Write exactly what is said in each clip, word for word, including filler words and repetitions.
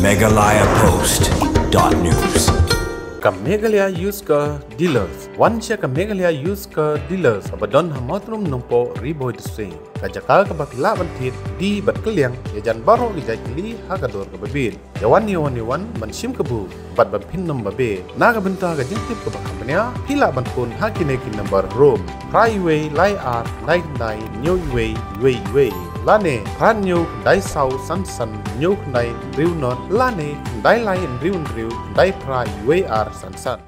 Meghalaya Post dot news. Ka Meghalaya Used Car Dealers. Wan sha ka Meghalaya Used Car Dealers kaba don ha Mawtrum Nongpoh, Ri Bhoi District. Ka jaka kaba phi lah ban thied die bad kylliang ïa jan baroh ki jait kali ha ka dor kaba bit. Ïa wan, ïa wan, ïa wan ban shim kabu bad ban pyndonkam babe. Na ka bynta ka jingtip kaba kham bniah, phi lah ban phone ha kine ki number: rom phra wei lai ar khyndai khyndai hynñiew wei wei wei, lane phra hynñiew khyndai saw san san hynñiew khyndai hynriew nod, lane khyndai lai hynriew hynriew khyndai phra wei ar san san.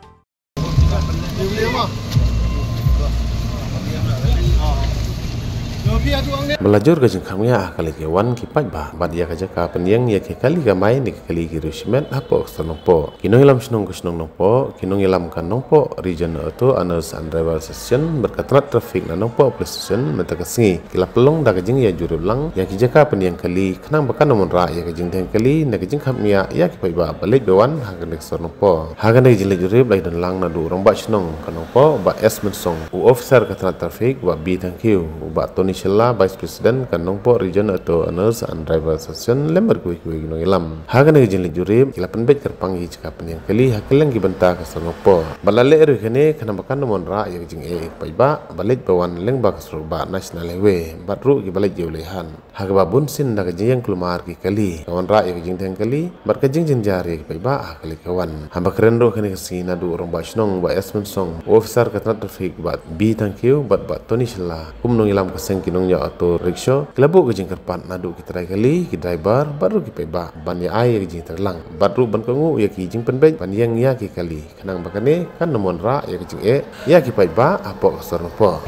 Ba la jur ka jingkham ïa ka leit ka wan ki paidbah bad ïa ka jaka pynïeng ïa ki kali kamai ne ki kali ki riew shimet hapoh ka shnong Nongpoh. Ki nongïalam shnong ka shnong Nongpoh, ki nongïalam ka Nongpoh Region Auto Owners and Driver Association bad ka tnat traffic na Nongpoh Police Station mynta ka sngi ki la pynlong da ka jingïajurip lang ïa ki jaka pynïeng kali khnang ba kan ym wanrah ïa ka jingdheng kali ne ka jingkham ïa ïa ki paidbah ba leit ba wan ha kane ka sor Nongpoh. Ha kane ka jingleit jurip la ïadon lang naduh u rangbah shnong ka Nongpoh Bah S Mynsong, u officer ka tnat traffic Bah B Thangkhiew, u Bah Tony Shylla, Vice President ka Nongpoh Region Auto Owners and Driver Association lem bad kiwei kiwei ki nongïalam. Ha kane ka jingleit jurip ki la pynbeit kyrpang ïa ki jaka pynïeng kali ha kylleng ki bynta ka sor Nongpoh. Bad la leh ruh kane khnang ba kan ym wanrah ïa ka jingeh ïa ki paidbah ba leit ba wan lyngba ka sor Bah National Highway bad ruh ki ba leit ïew leit han. Ha kaba bun sien da ka jingïeng kulmar ki kali ka wanrah ïa ka jingdheng kali bad ka jingjynjar ïa ki paidbah ha ka leit ka wan. Haba kren ruh kane ka sngi naduh u rangbah shnong Bah S Mynsong, u officer ka tnat traffic Bah B Thangkhiew bad Bah Tony Shylla kum nongïalam ka seng ki nongñiah auto rickshaw, ki la buh ka jingkyrpad naduh ki trai kali, ki driver bad ruh ki paidbah ban ïa ai ïa ka jingtreilang bad ruh ban kohnguh ïa ki jingpynbeit ban ïeng ïa ki kali khnang ba kane kan ym wanrah ïa ka jingeh ïa ki paidbah hapoh ka sor Nongpoh.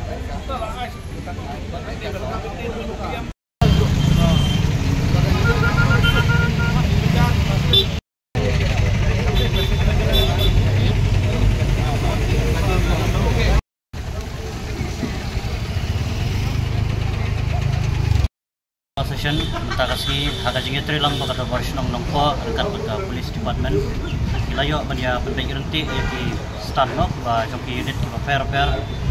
Session mynta ka sngi ha ka jingïatreilang bad ka Dorbar Shnong Nongpoh ryngkat bad ka Police Department. Ki la ïoh ban ïa pynbeit ryntih ïa ki stand, noh, ba jong ki unit kiba pher pher,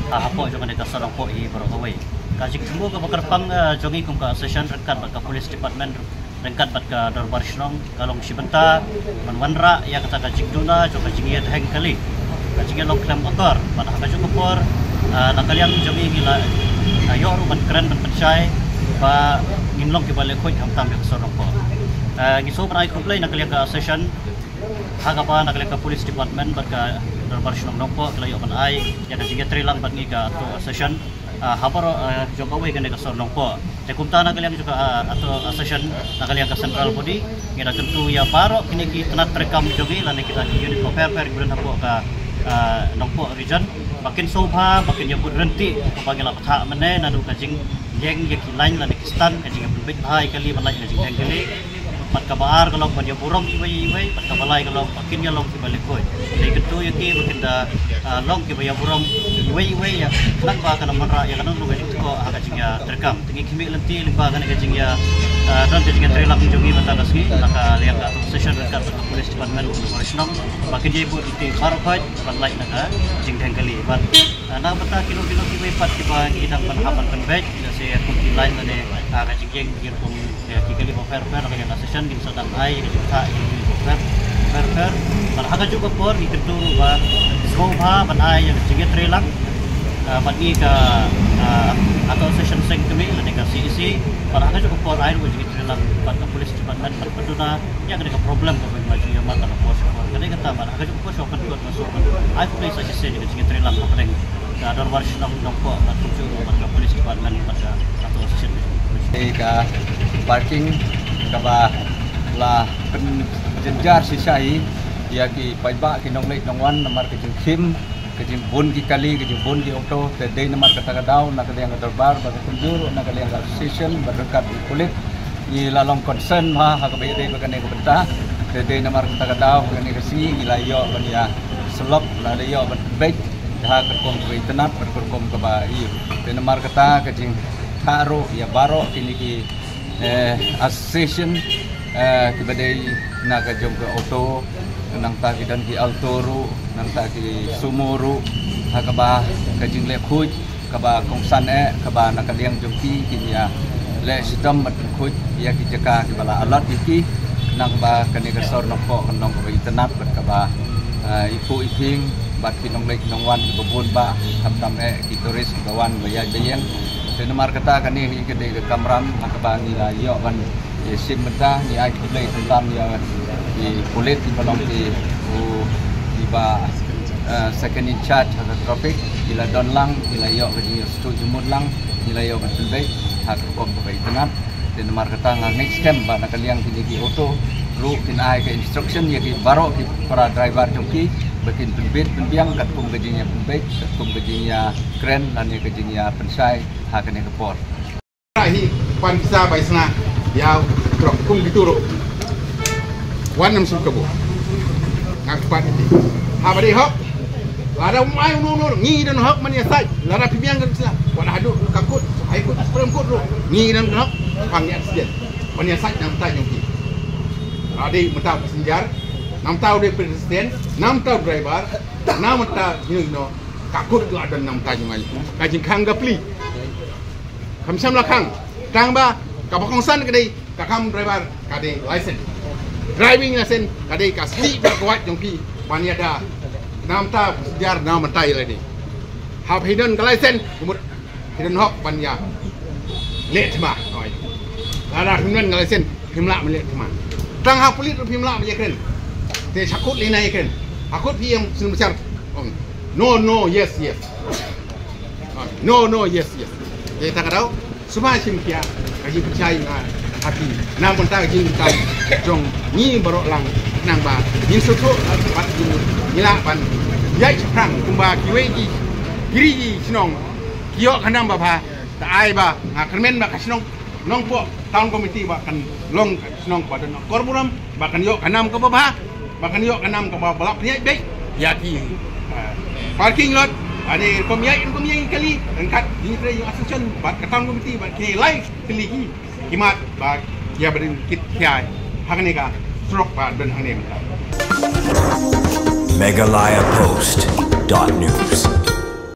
ah, hapoh jong kane ka shnong Nongpoh hi baroh kawei. Ka jingthmu kaba kyrpang, ah, jong ngi kum ka session ryngkat bad ka Police Department ryngkat bad ka Dorbar Shnong ka long shi bynta ban wanrah ïa kata ka jingduna jong ka jingïadheng kali, ka jingïalong khlem akor. Bad ha kajuh ka por, ah, na ka liang jong ngi ngi la, ah, ïoh ruh ban kren ban pynshai ba ngin long kiba leh khuid khamtam ïa ka shnong Nongpoh. Ah, ngi sngewbha ban ai khublei na ka liang ka session ha kaba na ka liang ka Police Department bad ka Dorbar Shnong Nongpoh ki la ïoh ban ai ïa ka jingïatreilang bad ngi ka auto session, ah, ha baroh, ah, jong kawei kane ka shnong Nongpoh. Te kumta na ka liang jong ka, ah, auto session na ka liang ka central body, ngi da kyntu ïa baroh kine ki tnat treikam jong ngi lane kita ki unit ba pher pher kiba don hapoh ka, ah, Nongpoh region ba kin sngewbha ba kin ïa bud ryntih kaba ngi la bthah mynne naduh ka jingïeng ïa ki line lane ki stand, ka jingïapynbeit bha ïa kali ban lait ïa ka jingdheng kali. Bad kaba ar ka long ban ïaburom iwei iwei, bad kaba lai ka long ba kin ïa long kiba leh khuid. Te kyntu ïa ki ba kin da, ah, long kiba ïaburom iwei iwei ïa khnang ba kan ym wanrah ïa kano kano ka jingthoh ha ka jingïatreikam. Te ngi khmih lynti lyngba kane ka jingïa, ah, don ka jingïatreilang jong ngi mynta ka sngi na ka liang ka auto session ryngkat bad ka Police Department ka Dorbar Shnong ba kin ïa bud lynti baroh khoit ban lait na ka jingdheng kali. Bad, ah, na ka bynta kino kino kiwei pat kiba ngi dang ban hap ban pynbeit, lehse kum ki line lane, ah, ka jingïeng ki rukom, ïa ki kali ba pher pher, na ka liang ka session ngin sa dang ai ïa ka jingthoh ïa ki kali ba pher pher. Bad ha kajuh ka por ngi kyntu ruh ba sngewbha ban ai ïa ka jingïatreilang, ah, bad ngi ka, ah, auto session seng kmie lane ka C E C. Bad ha kajuh ka por ai ruh ka jingïatreilang bad ka Police Department ban pynduna ïa kane ka problem kaba ngi la ju ïa mad ha ka por sha ka por. Kane kata bad ha kajuh ka por sha ka por sha ka por. Ai khublei sa shisien ïa ka jingïatreilang hapdeng ka Dorbar Shnong Nongpoh bad kumjuh ruh bad ka Police Department bad ka auto session. Ïa ka parking kaba la pynjynjar shisha hi ïa ki paidbah ki nongleit nongwan namar ka jingkhim ka jingbun ki kali, ka jingbun ki auto. Te dei namar kata ka daw na ka liang ka dorbar bad kumjuh ruh na ka liang ka association bad ryngkat ki pulit ngi la long concern bha ha kaba ïadei bad kane ka bynta. Te dei namar kata ka daw ha kane ka sngi ngi la ïoh ban ïa slok, la ïoh ban beit ha ka rukom kaba itynnad bad ka rukom kaba ïew. Te namar kata ka jingthoh ruh ïa baroh kine ki, eh, association, eh, kiba dei na ka jong ka auto, nangta ki don ki Alto ruh, nangta ki Sumo ruh, ha kaba ka jingleh khuid kaba kongsan eh, kaba na ka liang jong ki kin ïa leh shitom bad pynkhuid ïa ki jaka kiba la allot ïa ki. Nang ba kane ka sor Nongpoh kan long kaba itynnad bad kaba, eh, iphuh iphieng bad ki nongleit nongwan kiba bun ba, khamtam eh ki tourist kiba wan ba ïaid ba ïeng. Te namar kata kane hi ka dei ka kamram ha kaba ngi la ïoh ban ïashim bynta. Ngi ai khublei khamtam ïa ki pulit kiba long ki, u, kiba, eh, second in charge ha ka traffic, ki la don lang, ki la ïoh ka jingïohsngew jingmut lang, ngi la ïoh ban pynbeit ha ka rukom kaba itynnad. Te namar kata nga ngeit skhem ba na ka liang kine ki auto ruh kin ai ka instruction ïa ki baroh ki para driver jong ki ba kin pynbeit pynbiang katkum ka jingïapynbeit, katkum ka jingïakren lane ka jingïapynshai ha kane ka por. Hi pan pisa bai sna ïa trok kum kitu ruh. Wan nam sum kabu. Ngak pat iti. Haba dei hok. Lada mai uno uno ngi don hok man ïa sait. Lada phi biang kan sila. Wan hadu ka kut. Hai kut Supreme Court ruh. Ngi don hok. Pang ïa sien. Man ïa sait nam tai jong ki. Lada dei mata passenger. Nam tau dei pedestrian. Nam tau driver. Nam mata you know. Ka kut la don nam tai jong ngi. Ka jingkhang ka pli. Kam sham la khang. Tang ba kaba kongsan ka dei ka kam driver ka dei license. Driving license ka dei ka sli ba ka wad jong ki ban ïada. Nam ta jar nam ta ïa la dei. Hap hidon ka license kumut hidon hok ban ïa. Leh thma. Oi. Lada hidon ka license him lah leh thma. Tang ha pulit him lah ïa kren. Te shakut lina ïa kren. Hakut hi yang sinu besar. No, no, yes, yes. No, no, yes, yes. Te ta ka dau, sumar shim khia, ka jingpynshai nga ha phi. Namar ka jingkam jong ngi baroh lang nang ba ngin sngewthuh bad ngin ïa lah ban ïaid shaphrang kumba kiwei ki, ki ri ki shnong ki ïoh ka nam ba bha. Ta ai ba nga kyrmen ba ka shnong Nongpoh Town Committee ba kan long ka shnong ba don kor burom, ba kan ïoh ka nam kaba bha, ba kan ïoh ka nam kaba bha. Pynïaid beit ïa ki, ah, parking lot, ane kum ïaid kum ïaid kali, ryngkat Unitary Youth Association bad ka Town Committee bad ki lai tylli ki khmat ba ïa ba dang kit khia ha kane ka surok ba don hangne mynta. Meghalaya Post dot news.